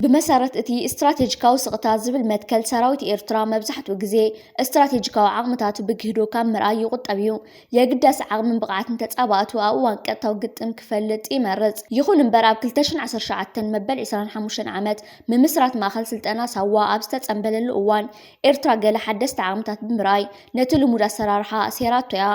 ብመሰረት እቲ ስትራቴጂካዊ ስቕታ ዝብል መትከል፣ ሰራዊት ኤርትራ መብዛሕትኡ ግዜ ስትራቴጂካዊ ዓቕምታቱ ብግህዶ ካብ ምርኣይ ይቑጠብ እዩ። የግዳስ ዓቕምን ብቕዓትን ተጻባእቱ ኣብ እዋን ቀጥታዊ ግጥም ክፈልጥ ይመርጽ። ይኹን እምበር፣ ኣብ ክልተ ሽሕን ዓሰርተ ትሽዓተን መበል ዕስራን ሓሙሽተን ዓመት ምምስራት ማእከል ስልጠና ሳዋ ኣብ ዝተጸንበለሉ እዋን፣ ኤርትራ ገለ ሓደስቲ ዓቕምታት ብምርኣይ ነቲ ልሙድ ኣሰራርሓ ኣስይራቶ እያ።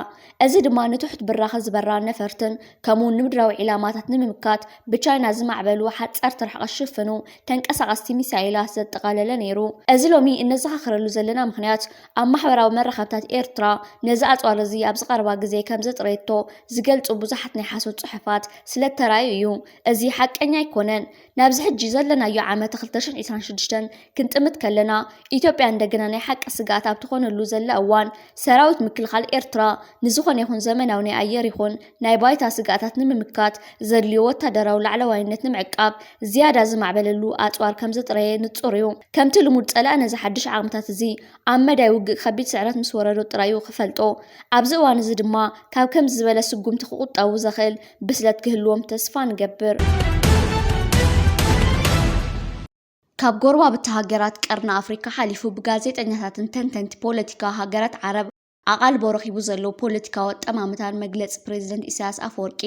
እዚ ድማ ንትሑት ብራኸ ዝበራ ነፈርትን ከምኡውን ንምድራዊ ዒላማታት ንምምካት ብቻይና ዝማዕበሉ ሓጸርቲ ርሕቀት ዝሽፍኑ ተንቀሳቐስቲ ሚሳይላት ዘጠቓለለ ነይሩ። እዚ ሎሚ እነዘኻኽረሉ ዘለና ምኽንያት፣ ኣብ ማሕበራዊ መራኸብታት ኤርትራ ነዚ ኣጽዋር እዚ ኣብዚ ቀረባ ግዜ ከም ዘጥረየቶ ዝገልጹ ብዙሓት ናይ ሓሶት ጽሑፋት ስለ እተራእዩ እዩ። እዚ ሓቀኛ ኣይኮነን። ናብዚ ሕጂ ዘለናዮ ዓመት ክልተ ሽሕን ዕስራን ሽዱሽተን ክንጥምት ከለና፣ ኢትዮጵያ እንደገና ናይ ሓቂ ስግኣት ኣብ ትኾነሉ ዘላ እዋን፣ ሰራዊት ምክልኻል ኤርትራ ንዝኾነ ይኹን ዘመናዊ ናይ ኣየር ይኹን ናይ ባይታ ስግኣታት ንምምካት ዘድልዮ ወታደራዊ ላዕለዋይነት ንምዕቃብ ዝያዳ ዝማዕበለሉ ኣጽዋር ከም ዘጥረየ ንጹር እዩ። ከምቲ ልሙድ፣ ጸላኢ ነዚ ሓድሽ ዓቕምታት እዚ ኣብ መዳይ ውግእ ከቢድ ስዕረት ምስ ወረዶ ጥራይ እዩ ክፈልጦ። ኣብዚ እዋን እዚ ድማ ካብ ከምዚ ዝበለ ስጉምቲ ክቑጠቡ ዘኽእል ብስለት ክህልዎም ተስፋ ንገብር። ካብ ጎረባብቲ ሃገራት ቀርኒ ኣፍሪካ ሓሊፉ ብጋዜጠኛታትን ተንተንቲ ፖለቲካ ሃገራት ዓረብ ኣቓልቦ ረኺቡ ዘሎ ፖለቲካዊ ኣጠማምታን መግለጺ ፕሬዝደንት ኢሳያስ ኣፈወርቂ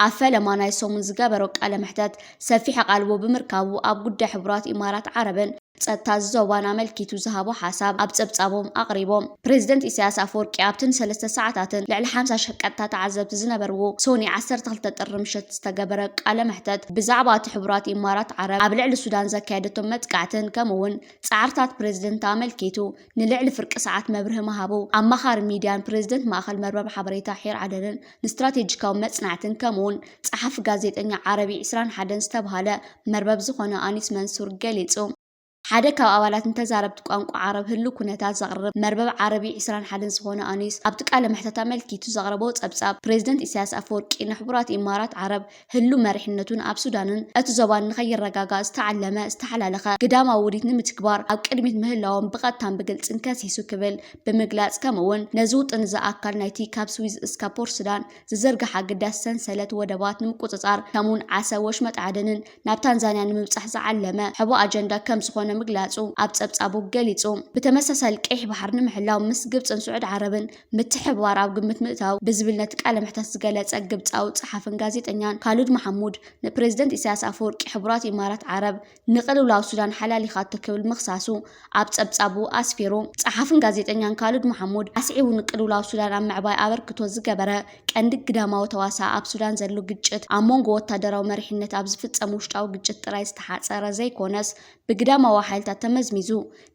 ኣብ ፈለማ ናይ ሰሙን ዝገበሮ ቃለ መሕተት ሰፊሕ ኣቓልቦ ብምርካቡ፣ ኣብ ጉዳይ ሕቡራት ኢማራት ዓረብን ጸጥታ ዞባን ኣመልኪቱ ዝሃቦ ሓሳብ ኣብ ጸብጻቦም ኣቕሪቦም። ፕሬዝደንት ኢሳያስ ኣፈወርቂ ኣብቲ ንሰለስተ ሰዓታትን ልዕሊ ሓምሳ ሽሕ ቀጥታ ተዓዘብቲ ዝነበርዎ ሶኒ ዓሰርተ ክልተ ጥሪ ምሸት ዝተገበረ ቃለ መሕተት፣ ብዛዕባ እቲ ሕቡራት ኢማራት ዓረብ ኣብ ልዕሊ ሱዳን ዘካየደቶም መጥቃዕትን ከምኡውን ጻዕርታት ፕሬዝደንት ኣመልኪቱ ንልዕሊ ፍርቂ ሰዓት መብርሂ ምሃቡ፣ ኣማኻሪ ሚድያን ፕሬዝደንት ማእኸል መርበብ ሓበሬታ ሒር ዓደንን ንስትራቴጂካዊ መጽናዕትን ከምኡውን ጸሓፊ ጋዜጠኛ ዓረቢ ዕስራን ሓደን ዝተብሃለ መርበብ ዝኾነ ኣኒስ መንሱር ገሊጹ። ሓደ ካብ ኣባላት ንተዛረብቲ ቋንቋ ዓረብ ህሉው ኩነታት ዘቕርብ መርበብ ዓረቢ ዕስራን ሓደን ዝኾነ ኣኒስ፣ ኣብቲ ቃለ መሕተት ኣመልኪቱ ዘቕረቦ ጸብጻብ፣ ፕሬዝደንት ኢሳያስ ኣፈወርቂ ንሕቡራት ኢማራት ዓረብ ህሉው መሪሕነቱን ኣብ ሱዳንን እቲ ዞባን ንኸይረጋጋእ ዝተዓለመ ዝተሓላለኸ ግዳማዊ ውዲት ንምትግባር ኣብ ቅድሚት ምህላዎም ብቐጥታን ብግልጽን ከሲሱ ክብል ብምግላጽ፣ ከምኡውን ነዚ ውጥን እዚ ኣካል ናይቲ ካብ ስዊዝ እስካብ ፖርት ሱዳን ዝዝርጋሕ ኣገዳሲ ሰንሰለት ወደባት ንምቁጽጻር፣ ከምኡውን ዓሰብ ወሽመጥ ዓደንን ናብ ታንዛንያ ንምብጻሕ ዝዓለመ ሕቡእ ኣጀንዳ ከም ዝኾነ ምግላጹ ኣብ ጸብጻቡ ገሊጹ። ብተመሳሳሊ፣ ቀይሕ ባሕሪ ንምሕላው ምስ ግብጽን ስዑድ ዓረብን ምትሕብባር ኣብ ግምት ምእታው ብዝብል ነቲ ቃለ መሕተት ዝገለጸ ግብጻዊ ጸሓፍን ጋዜጠኛን ካሉድ መሓሙድ፣ ንፕሬዝደንት ኢሳያስ ኣፈወርቂ ሕቡራት ኢማራት ዓረብ ንቅልውላው ሱዳን ሓላሊኻቶ ክብል ምኽሳሱ ኣብ ጸብጻቡ ኣስፊሩ። ጸሓፍን ጋዜጠኛን ካሉድ መሓሙድ ኣስዒቡ፣ ንቅልውላው ሱዳን ኣብ ምዕባይ ኣበርክቶ ዝገበረ ቀንዲ ግዳማዊ ተዋሳእ ኣብ ሱዳን ዘሎ ግጭት ኣብ መንጎ ወታደራዊ መሪሕነት ኣብ ዝፍጸም ውሽጣዊ ግጭት ጥራይ ዝተሓጸረ ዘይኮነስ፣ ብግዳማዊ ሓይልታት ተመዝሚዙ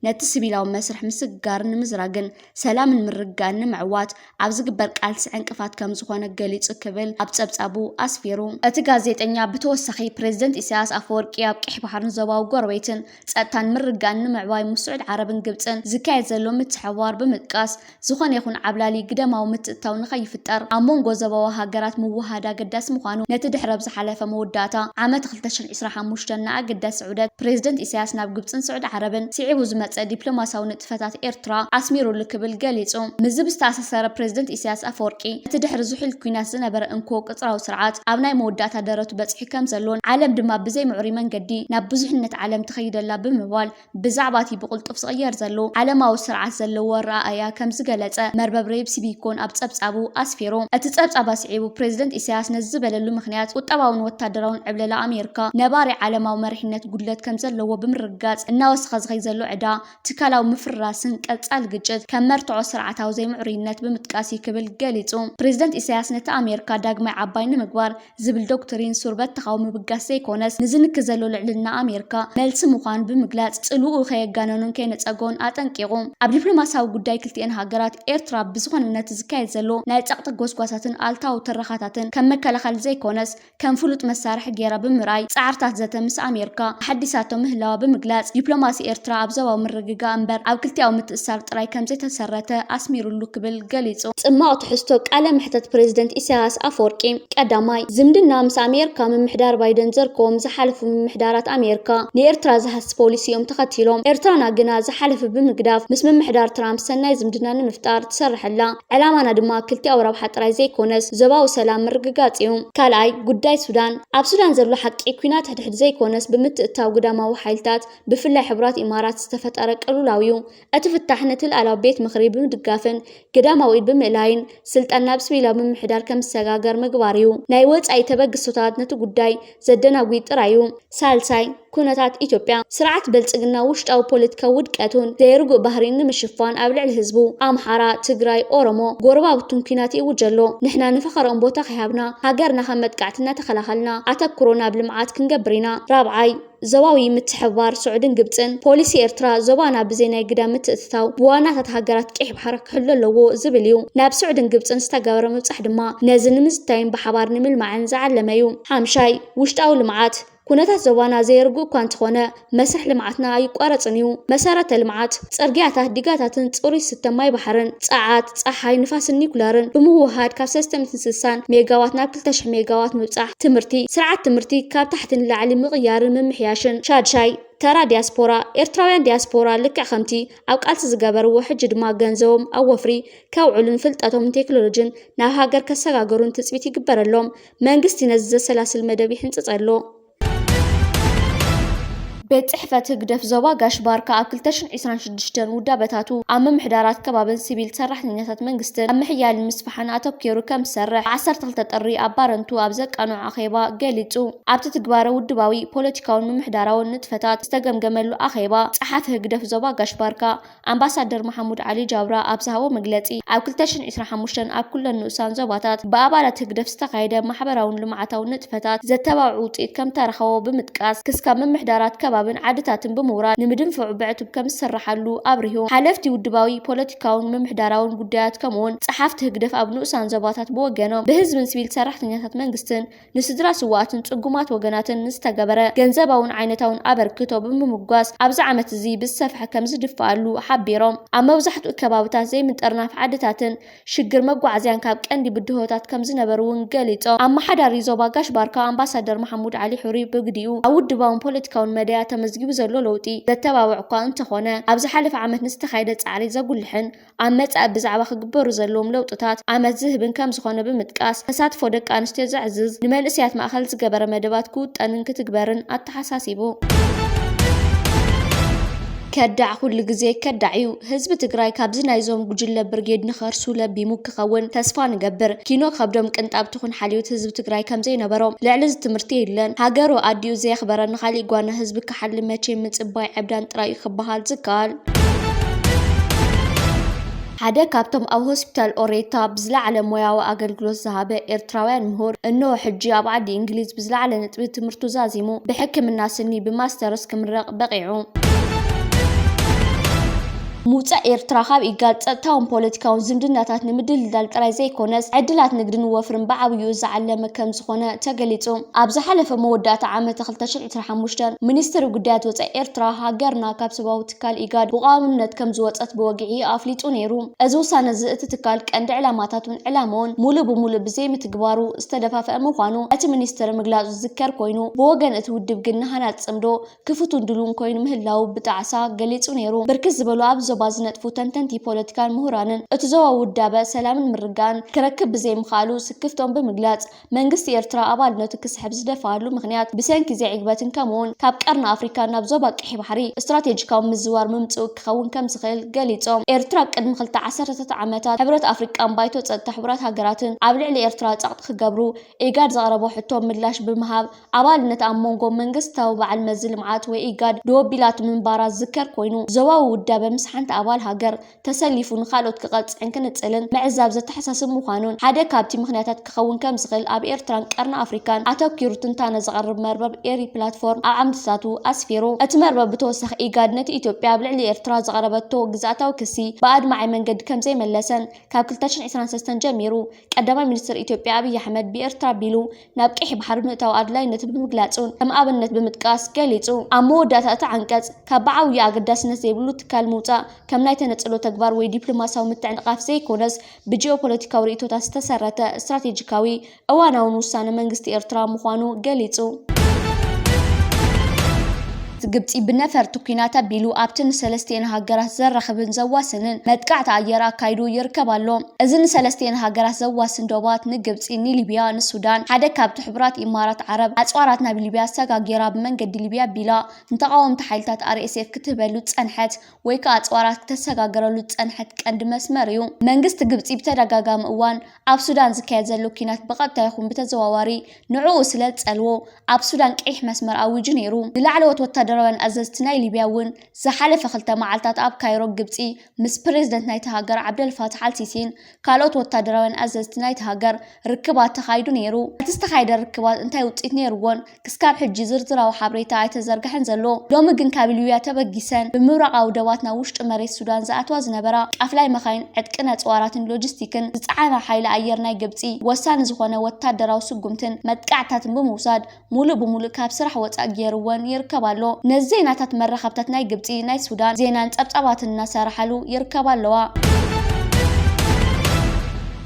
ነቲ ሲቪላዊ መስርሕ ምስግጋርን ንምዝራግን ሰላምን ምርግጋእን ንምዕዋት ኣብ ዝግበር ቃልሲ ዕንቅፋት ከም ዝኾነ ገሊጹ ክብል ኣብ ጸብጻቡ ኣስፊሩ። እቲ ጋዜጠኛ ብተወሳኺ፣ ፕሬዝደንት ኢሳያስ ኣፈወርቂ ኣብ ቀይሕ ባሕርን ዞባዊ ጎረቤትን ጸጥታን ምርግጋእን ንምዕባይ ምስ ስዑድ ዓረብን ግብጽን ዝካየድ ዘሎ ምትሕብባር ብምጥቃስ፣ ዝኾነ ይኹን ዓብላሊ ግዳማዊ ምትእትታው ንኸይፍጠር ኣብ መንጎ ዞባዊ ሃገራት ምውህሃድ ኣገዳሲ ምዃኑ፣ ነቲ ድሕሪ ኣብ ዝሓለፈ መወዳእታ ዓመት ክልተ ሽሕን ዕስራን ሓሙሽተን ንኣገዳሲ ዑደት ፕሬዝደንት ኢሳያስ ናብ ግብጽን ስዑድ ዓረብን ስዒቡ ዝመጸ ዲፕሎማሲያዊ ንጥፈታት ኤርትራ ኣስሚሩሉ ክብል ገሊጹ። ምስዚ ብዝተኣሳሰረ፣ ፕሬዝደንት ኢሳያስ ኣፈወርቂ፣ እቲ ድሕሪ ዝሑል ኲናት ዝነበረ እንኮ ቅጽራዊ ስርዓት ኣብ ናይ መወዳእታ ደረቱ በጺሑ ከም ዘሎን ዓለም ድማ ብዘይ ምዕሩይ መንገዲ ናብ ብዙሕነት ዓለም ትኸይደላ ብምባል፣ ብዛዕባ እቲ ብቕልጡፍ ዝቕየር ዘሎ ዓለማዊ ስርዓት ዘለዎ ኣረኣእያ ከም ዝገለጸ መርበብ ሬብሲ ቢኮን ኣብ ጸብጻቡ ኣስፊሩ። እቲ ጸብጻብ ኣስዒቡ፣ ፕሬዝደንት ኢሳያስ ነዚ ዝበለሉ ምኽንያት፣ ቁጠባውን ወታደራውን ዕብለላ ኣሜሪካ ነባሪ ዓለማዊ መሪሕነት ጉድለት ከም ዘለዎ ብምርግጋጽ፣ እናወሰኸ ዝኸይድ ዘሎ ዕዳ፣ ትካላዊ ምፍርራስን ቀጻሊ ግጭት ከም መርትዖ ስርዓታዊ ዘይምዕሩይነት ብምጥቃስ እዩ ክብል ገሊጹ። ፕሬዝደንት ኢሳያስ ነቲ ኣሜሪካ ዳግማይ ዓባይ ንምግባር ዝብል ዶክትሪን ሱር በተኻዊ ምብጋስ ዘይኮነስ፣ ንዝንኪ ዘሎ ልዕልና ኣሜሪካ መልሲ ምዃኑ ብምግላጽ፣ ጽልኡ ከየጋነኖን ከየነጸጎን ኣጠንቂቑ። ኣብ ዲፕሎማሲያዊ ጉዳይ ክልቲኤን ሃገራት፣ ኤርትራ ብዝኾነ ነቲ ዝካየድ ዘሎ ናይ ጸቕጢ ጎስጓሳትን ኣሉታዊ ትረኻታትን ከም መከላኸሊ ዘይኮነስ፣ ከም ፍሉጥ መሳርሒ ገይራ ብምርኣይ፣ ጻዕርታት ዘተ ምስ ኣሜሪካ ኣሐዲሳቶ ምህላዋ ብምግላጽ፣ ዲፕሎማሲ ኤርትራ ኣብ ዞባዊ ምርግጋእ እምበር ኣብ ክልቲኣዊ ምትእስሳር ጥራይ ከም ዘይተሰረተ ኣስሚሩሉ ክብል ገሊጹ። ጽማቕ ትሕዝቶ ቃለ መሕተት ፕሬዝደንት ኢሳያስ ኣፈወርቂ። ቀዳማይ፣ ዝምድና ምስ ኣሜሪካ። ምምሕዳር ባይደን ዘርከቦም ዝሓለፉ ምምሕዳራት ኣሜሪካ ንኤርትራ ዝሃሲ ፖሊሲ እዮም ተኸቲሎም። ኤርትራና ግና ዝሓለፈ ብምግዳፍ ምስ ምምሕዳር ትራምፕ ሰናይ ዝምድና ንምፍጣር ትሰርሕ ኣላ። ዕላማና ድማ ክልቲኣዊ ረብሓ ጥራይ ዘይኮነስ ዞባዊ ሰላም ምርግጋጽ እዩ። ካልኣይ፣ ጉዳይ ሱዳን። ኣብ ሱዳን ዘሎ ሓቂ ኲናት ሕድሕድ ዘይኮነስ ብምትእትታው ግዳማዊ ሓይልታት ብፍላይ ሕቡራት ኢማራት ዝተፈጠረ ቅልውላው እዩ። እቲ ፍታሕ ነቲ ልኣላዊ ቤት ምኽሪ ብምድጋፍን ግዳማዊ ኢድ ብምእላይን ስልጣን ናብ ሲቪላዊ ምምሕዳር ከም ዝሰጋገር ምግባር እዩ። ናይ ወጻኢ ተበግሶታት ነቲ ጉዳይ ዘደናጉይ ጥራይ እዩ። ሳልሳይ፣ ኩነታት ኢትዮጵያ። ስርዓት ብልጽግና ውሽጣዊ ፖለቲካዊ ውድቀቱን ዘይርጉእ ባህሪን ንምሽፋን ኣብ ልዕሊ ህዝቡ ኣምሓራ፣ ትግራይ፣ ኦሮሞ፣ ጎረባብቱን ኲናት ይእውጅ ኣሎ። ንሕና ንፈኸርኦም ቦታ ከይሃብና ሃገርና ካብ መጥቃዕቲ እናተኸላኸልና ኣተኩሮ ናብ ልምዓት ክንገብር ኢና። ራብዓይ፣ ዞባዊ ምትሕብባር ስዑድን ግብጽን። ፖሊሲ ኤርትራ ዞባና ብዘይ ናይ ግዳ ምትእትታው ብዋናታት ሃገራት ቀይሕ ባሕሪ ክሕሎ ኣለዎ ዝብል እዩ። ናብ ስዑድን ግብጽን ዝተገበረ ምብጻሕ ድማ ነዚ ንምዝታይን ብሓባር ንምልማዕን ዝዓለመ እዩ። ሓምሻይ፣ ውሽጣዊ ልምዓት። ኩነታት ዞባና ዘየርጉእ እኳ እንተኾነ መስርሕ ልምዓትና ኣይቋረጽን እዩ። መሰረተ ልምዓት፣ ጽርግያታት፣ ዲጋታትን ጽሩይ ስተ ማይ ባሕርን፣ ጸዓት፣ ጸሓይ፣ ንፋስን ኒኩለርን ብምውህሃድ ካብ ሰለስተ ሚእትን ስሳን ሜጋዋት ናብ ክልተ ሽሕ ሜጋዋት ምብጻሕ። ትምህርቲ፣ ስርዓት ትምህርቲ ካብ ታሕቲ ንላዕሊ ምቕያርን ምምሕያሽን። ሻድሻይ፣ ተራ ዲያስፖራ። ኤርትራውያን ዲያስፖራ ልክዕ ከምቲ ኣብ ቃልሲ ዝገበርዎ ሕጂ ድማ ገንዘቦም ኣብ ወፍሪ ከውዕሉን ፍልጠቶም ንቴክኖሎጂን ናብ ሃገር ከሰጋገሩን ትጽቢት ይግበረሎም። መንግስቲ ነዚ ዘሰላስል መደብ ይሕንጽጽ ኣሎ። ቤት ጽሕፈት ህግደፍ ዞባ ጋሽ ባርካ ኣብ ክልተ ሽሕን ዕስራን ሽዱሽተን ውዳበታቱ ኣብ ምምሕዳራት ከባብን ሲቪል ሰራሕተኛታት መንግስትን ኣብ ምሕያልን ምስፋሕን ኣተኪሩ ከም ዝሰርሕ ብ ዓሰርተ ክልተ ጥሪ ኣብ ባረንቱ ኣብ ዘቃንዖ ኣኼባ ገሊጹ። ኣብቲ ትግባረ ውድባዊ፣ ፖለቲካውን ምምሕዳራውን ንጥፈታት ዝተገምገመሉ ኣኼባ፣ ጸሓፊ ህግደፍ ዞባ ጋሽ ባርካ ኣምባሳደር መሓሙድ ዓሊ ጃብራ ኣብ ዝሃቦ መግለጺ፣ ኣብ ክልተ ሽሕን ዕስራን ሓሙሽተን ኣብ ኩለን ንኡሳን ዞባታት ብኣባላት ህግደፍ ዝተኻየደ ማሕበራውን ልምዓታውን ንጥፈታት ዘተባብዕ ውጽኢት ከም ተረኸቦ ብምጥቃስ፣ ክስካብ ምምሕዳራት ከባብን ዓድታትን ብምውራድ ንምድንፍዑ ብዕቱብ ከም ዝስርሓሉ ኣብሪሁ። ሓለፍቲ ውድባዊ፣ ፖለቲካውን ምምሕዳራውን ጉዳያት ከምኡውን ጸሓፍቲ ህግደፍ ኣብ ንኡሳን ዞባታት ብወገኖም፣ ብህዝብን ሲቪል ሰራሕተኛታት መንግስትን ንስድራ ስውኣትን ጽጉማት ወገናትን ንዝተገበረ ገንዘባውን ዓይነታውን ኣበርክቶ ብምምጓስ፣ ኣብዚ ዓመት እዚ ብዝሰፍሐ ከም ዝድፍኣሉ ሓቢሮም። ኣብ መብዛሕትኡ ከባብታት ዘይምጥርናፍ ዓድታትን ሽግር መጓዓዝያን ካብ ቀንዲ ብድሆታት ከም ዝነበሩ እውን ገሊጾም። ኣመሓዳሪ ዞባ ጋሽ ባርካ ኣምባሳደር መሓሙድ ዓሊ ሑሪ ብግዲኡ፣ ኣብ ውድባውን ፖለቲካውን መዳያ ተመዝጊቡ ዘሎ ለውጢ ዘተባብዕ እኳ እንተኾነ፣ ኣብ ዝሓለፈ ዓመት ንዝተኻየደ ጻዕሪ ዘጉልሕን ኣብ መጻኢ ብዛዕባ ክግበሩ ዘለዎም ለውጥታት ኣመት ዝህብን ከም ዝኾነ ብምጥቃስ፣ ተሳትፎ ደቂ ኣንስትዮ ዘዕዝዝ፣ ንመንእሰያት ማእከል ዝገበረ መደባት ክውጠንን ክትግበርን ኣተሓሳሲቡ። ከዳዕ ኩሉ ግዜ ከዳዕ እዩ። ህዝቢ ትግራይ ካብዚ ናይዞም ጉጅለ ብርጌድ ንኸርሱ ለቢሙ ክኸውን ተስፋ ንገብር። ኪኖ ከብዶም ቅንጣብ ትኹን ሓልዮት ህዝቢ ትግራይ ከም ዘይነበሮም፣ ልዕሊ እዚ ትምህርቲ የለን። ሃገሩ ኣዲኡ ዘየኽበረ ንኻሊእ ጓና ህዝቢ ክሓሊ መቼም ምጽባይ ዕብዳን ጥራይ እዩ ክበሃል ዝከኣል። ሓደ ካብቶም ኣብ ሆስፒታል ኦሬታ ብዝለዓለ ሞያዊ ኣገልግሎት ዝሃበ ኤርትራውያን ምሁር፣ እንሆ ሕጂ ኣብ ዓዲ እንግሊዝ ብዝለዓለ ነጥቢ ትምህርቱ ዛዚሙ ብሕክምና ስኒ ብማስተርስ ክምረቕ በቒዑ። ምውጻእ ኤርትራ ካብ ኢጋድ ጸጥታውን ፖለቲካውን ዝምድናታት ንምድልዳል ጥራይ ዘይኮነስ፣ ዕድላት ንግድን ወፍርን ብዓብይኡ ዝዓለመ ከም ዝኾነ ተገሊጹ። ኣብ ዝሓለፈ መወዳእታ ዓመት ክልተ ሽሕን ዕስራን ሓሙሽተን፣ ሚኒስትሪ ጉዳያት ወጻኢ ኤርትራ፣ ሃገርና ካብ ሰብኣዊ ትካል ኢጋድ ብቋምነት ከም ዝወጸት ብወግዒ ኣፍሊጡ ነይሩ። እዚ ውሳነ እዚ እቲ ትካል ቀንዲ ዕላማታቱን ዕላምኡን ሙሉእ ብሙሉእ ብዘይምትግባሩ ዝተደፋፍአ ምዃኑ እቲ ሚኒስትሪ ምግላጹ ዝዝከር ኮይኑ፣ ብወገን እቲ ውድብ ግን ንሃናጺ ጽምዶ ክፉትን ድሉውን ኮይኑ ምህላዉ ብጣዕሳ ገሊጹ ነይሩ። ብርክት ዝበሉ ኣብ ዞባ ዝነጥፉ ተንተንቲ ፖለቲካን ምሁራንን፣ እቲ ዞባዊ ውዳበ ሰላምን ምርግጋእን ክረክብ ብዘይምኽኣሉ ስክፍትኦም ብምግላጽ፣ መንግስቲ ኤርትራ ኣባልነቱ ክስሕብ ዝደፍኣሉ ምኽንያት ብሰንኪ ዘይዕግበትን ከምኡውን ካብ ቀርኒ ኣፍሪካ ናብ ዞባ ቀይሕ ባሕሪ ስትራቴጂካዊ ምዝዋር ምምጽኡ ክኸውን ከም ዝኽእል ገሊጾም። ኤርትራ ኣብ ቅድሚ ክልተ ዓሰርተታት ዓመታት ሕብረት ኣፍሪቃን ባይቶ ጸጥታ ሕቡራት ሃገራትን ኣብ ልዕሊ ኤርትራ ጸቕጢ ክገብሩ ኢጋድ ዘቕረቦ ሕቶ ምላሽ ብምሃብ፣ ኣባልነት ኣብ መንጎ መንግስታዊ በዓል መዚ ልምዓት ወይ ኢጋድ ደው ኣቢላቶ ምንባራ ዝዝከር ኮይኑ፣ ዞባዊ ውዳበ ምስ ሓንቲ ኣባል ሃገር ተሰሊፉ ንኻልኦት ክቐጽዕን ክንጽልን ምዕዛብ ዘተሓሳስብ ምዃኑን ሓደ ካብቲ ምኽንያታት ክኸውን ከም ዝኽእል ኣብ ኤርትራን ቀርኒ ኣፍሪካን ኣተኪሩ ትንታነ ዘቕርብ መርበብ ኤሪ ፕላትፎርም ኣብ ዓምድታቱ ኣስፊሩ። እቲ መርበብ ብተወሳኺ ኢጋድ ነቲ ኢትዮጵያ ኣብ ልዕሊ ኤርትራ ዘቕረበቶ ግዝኣታዊ ክሲ ብኣድማዒ መንገዲ ከም ዘይመለሰን ካብ ክልተ ሽሕን ዕስራን ሰለስተን ጀሚሩ ቀዳማይ ሚኒስትር ኢትዮጵያ ኣብይ ኣሕመድ ብኤርትራ ኣቢሉ ናብ ቀይሕ ባሕሪ ምእታው ኣድላይነት ብምግላጹን ከም ኣብነት ብምጥቃስ ገሊጹ። ኣብ መወዳእታ እቲ ዓንቀጽ ካብ ብዓብዩ ኣገዳስነት ዘይብሉ ትካል ምውጻእ ከም ናይ ተነጽሎ ተግባር ወይ ዲፕሎማሲያዊ ምትዕንቓፍ ዘይኮነስ ብጂኦፖለቲካዊ ርእይቶታት ዝተሰረተ ስትራቴጂካዊ እዋናውን ውሳነ መንግስቲ ኤርትራ ምዃኑ ገሊጹ። ግብጺ ብነፈርቲ ኲናት ኣቢሉ ኣብቲ ንሰለስቲኤን ሃገራት ዘራኽብን ዘዋስንን መጥቃዕቲ ኣየር ኣካይዱ ይርከብ ኣሎ። እዚ ንሰለስቲኤን ሃገራት ዘዋስን ዶባት ንግብጺ፣ ንሊብያ፣ ንሱዳን፣ ሓደ ካብቲ ሕቡራት ኢማራት ዓረብ ኣጽዋራት ናብ ሊብያ ኣሰጋጊራ ብመንገዲ ሊብያ ኣቢላ ንተቓወምቲ ሓይልታት ኣር ኤስ ኤፍ ክትህበሉ ዝጸንሐት ወይ ከኣ ኣጽዋራት ክተሰጋግረሉ ዝጸንሐት ቀንዲ መስመር እዩ። መንግስቲ ግብጺ ብተደጋጋሚ እዋን ኣብ ሱዳን ዝካየድ ዘሎ ኲናት ብቐጥታ ይኹን ብተዘዋዋሪ ንዕኡ ስለ ዝጸልዎ፣ ኣብ ሱዳን ቀይሕ መስመር ኣዊጁ ነይሩ። ንላዕለዎት ወታደራውያን ኣዘዝቲ ናይ ሊብያ እውን ዝሓለፈ ክልተ መዓልታት ኣብ ካይሮ፣ ግብጺ፣ ምስ ፕሬዝደንት ናይቲ ሃገር ዓብደልፋታሕ ኣልሲሲን ካልኦት ወታደራውያን ኣዘዝቲ ናይቲ ሃገር ርክባት ተኻይዱ ነይሩ። እቲ ዝተኻየደ ርክባት እንታይ ውጽኢት ነይርዎን ክስካብ ሕጂ ዝርዝራዊ ሓበሬታ ኣይተዘርግሐን ዘሎ። ሎሚ ግን ካብ ሊብያ ተበጊሰን ብምብራቓዊ ዶባት ናብ ውሽጢ መሬት ሱዳን ዝኣትዋ ዝነበራ ቃፍላይ መኻይን ዕጥቅን ኣጽዋራትን ሎጂስቲክን ዝጸዓና ሓይሊ ኣየር ናይ ግብጺ ወሳኒ ዝኾነ ወታደራዊ ስጉምትን መጥቃዕታትን ብምውሳድ ሙሉእ ብሙሉእ ካብ ስራሕ ወጻእ ገይርወን ይርከብ ኣሎ። ነዚ ዜናታት መራኸብታት ናይ ግብጺ፣ ናይ ሱዳን ዜናን ጸብጻባትን እናሰራሓሉ ይርከብ ኣለዋ።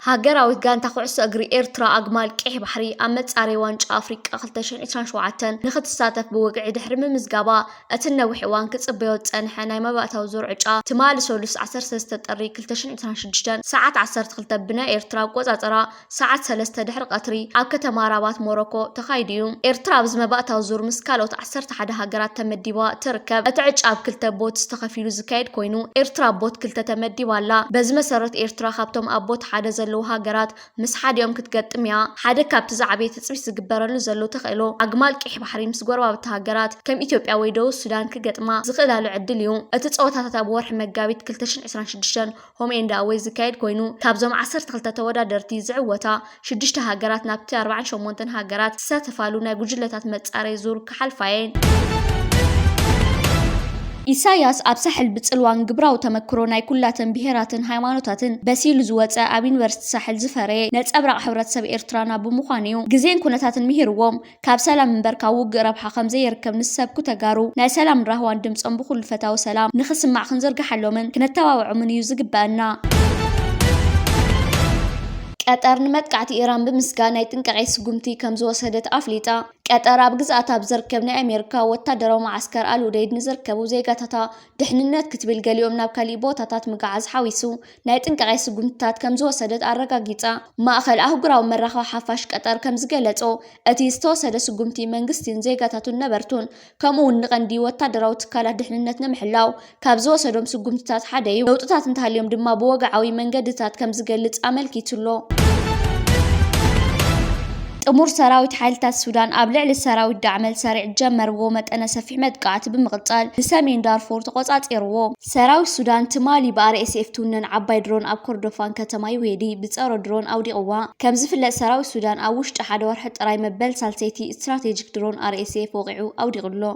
ሃገራዊት ጋንታ ኩዕሶ እግሪ ኤርትራ ኣግማል ቀይሕ ባሕሪ ኣብ መጻረዪ ዋንጫ ኣፍሪቃ ክልተ ሽሕን ዕስራን ሸውዓተን ንኽትሳተፍ ብወግዒ ድሕሪ ምምዝጋባ፣ እቲ ነዊሕ እዋን ክጽበዮ ዝጸንሐ ናይ መባእታዊ ዙር ዕጫ ትማሊ ሰሉስ ዓሰርተ ሰለስተ ጥሪ ክልተ ሽሕን ዕስራን ሽዱሽተን ሰዓት ዓሰርተ ክልተ ብናይ ኤርትራ ኣቆጻጽራ ሰዓት ሰለስተ ድሕሪ ቀትሪ ኣብ ከተማ ራባት ሞሮኮ ተኻይዱ እዩ። ኤርትራ ኣብዚ መባእታዊ ዙር ምስ ካልኦት ዓሰርተ ሓደ ሃገራት ተመዲባ ትርከብ። እቲ ዕጫ ኣብ ክልተ ቦትስ ተኸፊሉ ዝካየድ ኮይኑ፣ ኤርትራ ኣብ ቦት ክልተ ተመዲባ ኣላ። በዚ መሰረት ኤርትራ ካብቶም ኣብ ቦት ሓደ ዘለዉ ሃገራት ምስ ሓዲኦም ክትገጥም እያ። ሓደ ካብቲ ዝዓበየ ትጽቢት ዝግበረሉ ዘሎ ተኽእሎ ኣግማል ቀይሕ ባሕሪ ምስ ጎረባብቲ ሃገራት ከም ኢትዮጵያ ወይ ደቡብ ሱዳን ክገጥማ ዝኽእላሉ ዕድል እዩ። እቲ ጸወታታት ኣብ ወርሒ መጋቢት ክልተ ሽሕን ዕስራን ሽዱሽተን ሆም ኤንድ ኣወይ ዝካየድ ኮይኑ፣ ካብዞም ዓሰርተ ክልተ ተወዳደርቲ ዝዕወታ ሽዱሽተ ሃገራት ናብቲ ኣርባዓን ሸሞንተን ሃገራት ዝሳተፋሉ ናይ ጉጅለታት መጻረይ ዙር ክሓልፋ እየን። ኢሳያስ ኣብ ሳሕል ብጽልዋን ግብራዊ ተመክሮ ናይ ኩላተን ብሄራትን ሃይማኖታትን በሲሉ ዝወጸ ኣብ ዩኒቨርሲቲ ሳሕል ዝፈረየ ነጸብራቕ ሕብረተሰብ ኤርትራና ብምዃኑ እዩ። ግዜን ኩነታትን ምሂርዎም ካብ ሰላም እምበር ካብ ውግእ ረብሓ ከም ዘየርከብ ንሰብኩ ተጋሩ ናይ ሰላምን ራህዋን ድምጾም ብኹሉ ፈታዊ ሰላም ንኽስማዕ ክንዝርግሓሎምን ክነተባብዖምን እዩ ዝግበኣና። ቀጠር ንመጥቃዕቲ ኢራን ብምስጋእ ናይ ጥንቃቄ ስጉምቲ ከም ዝወሰደት ኣፍሊጣ። ቀጠር ኣብ ግዝኣታ ኣብ ዝርከብ ናይ ኣሜሪካ ወታደራዊ መዓስከር ኣል ኡደይድ ንዝርከቡ ዜጋታታ ድሕንነት ክትብል ገሊኦም ናብ ካሊእ ቦታታት ምግዓዝ ሓዊሱ ናይ ጥንቃቄ ስጉምትታት ከም ዝወሰደት ኣረጋጊጻ። ማእኸል ኣህጉራዊ መራኸቢ ሓፋሽ ቀጠር ከም ዝገለጾ፣ እቲ ዝተወሰደ ስጉምቲ መንግስቲን ዜጋታቱን ነበርቱን ከምኡ እውን ንቐንዲ ወታደራዊ ትካላት ድሕንነት ንምሕላው ካብ ዝወሰዶም ስጉምትታት ሓደ እዩ። ለውጥታት እንተሃልዮም ድማ ብወግዓዊ መንገድታት ከም ዝገልጽ ኣመልኪቱ ኣሎ። ጥሙር ሰራዊት ሓይልታት ሱዳን ኣብ ልዕሊ ሰራዊት ዳዕመል ሰሪዕ ዝጀመርዎ መጠነ ሰፊሕ መጥቃዕቲ ብምቕጻል ንሰሜን ዳርፉር ተቖጻጺርዎ። ሰራዊት ሱዳን ትማሊ ብኣር ኤስ ኤፍ ትውነን ዓባይ ድሮን ኣብ ኮርዶፋን ከተማ ዩሄዲ ብጸረ ድሮን ኣውዲቕዋ። ከም ዝፍለጥ ሰራዊት ሱዳን ኣብ ውሽጢ ሓደ ወርሒ ጥራይ መበል ሳልሰይቲ ስትራቴጂክ ድሮን ኣር ኤስ ኤፍ ወቒዑ ኣውዲቑ ኣሎ።